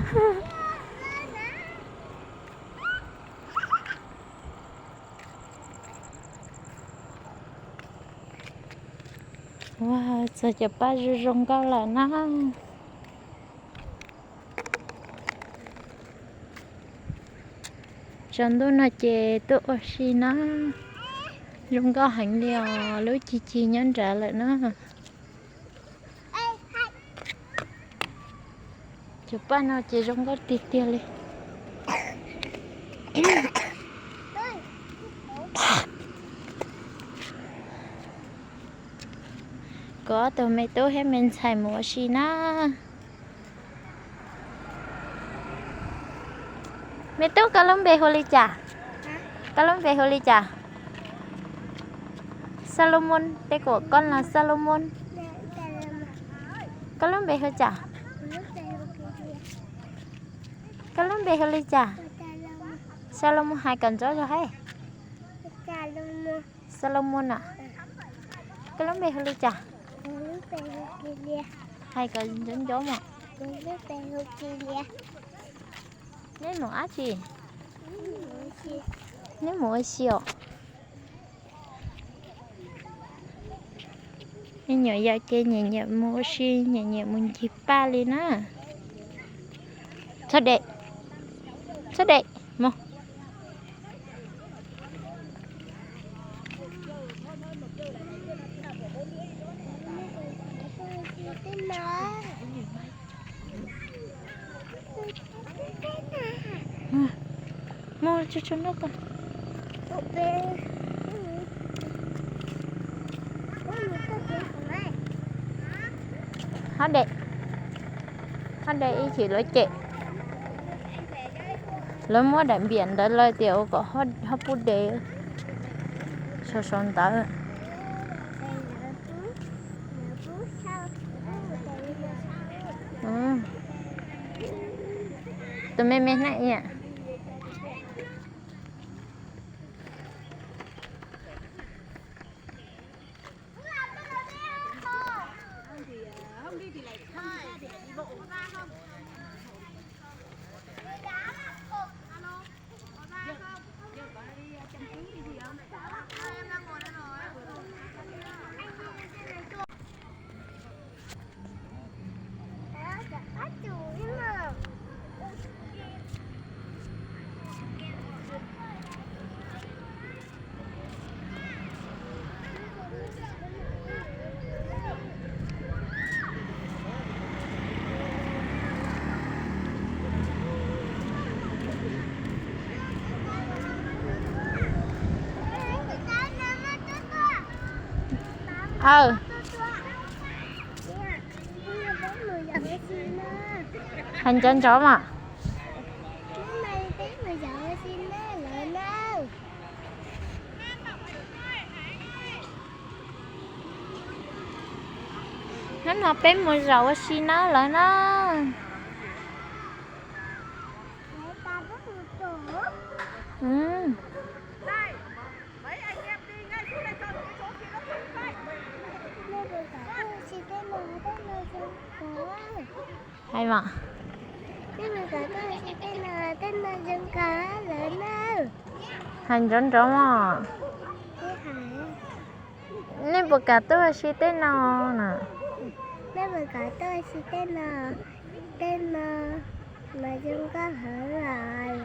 Ua, txog cov paj zoo zoo nkauj lawm na. Tsaus ntuj no ces tuaj ua si na. Zoo nkauj heev li os, lub cig cig nyob nrad lawm na. Cov paj no ces zoo nkauj tiag tiag li. Kuv ob tug me tub thiab me ntxhais mus ua si na. Me tub, koj lub npe hu li cas? Koj lub npe hu li cas? Salomon, tên của con là Salomon. Koj lub npe hu cas? Koj lub npe hu li cas? Salomon, hais kom ntxov zog hais. Salomon na. Koj lub npe hu li cas? Hais kom ntxov ntxov mog. Neb mus dab tsi? Neb mus ua si os? Me nyuam yaus ces nyiam nyiam mus ua si, nyiam nyiam mus ncig paj li na. Txhob de, txhob de, mus. Mus tsuag tsuag nraum ko. Hob de, hob de ib chim lawv cem. Lawv muab daim npiam ntawd lawm tias ua kom hob pub de. Sau sau ntawv. Tus me me na. Aw, hais ntxov ntxov mas. Hnub no peb mus zaum ua si nawb lawv na. Hais mas. Hais ntxov ntxov mog. Nej puas kam tuaj ua si tej no na? Nej puas kam tuaj ua si tej no? Tej no mas zoo nkauj heev os lawm.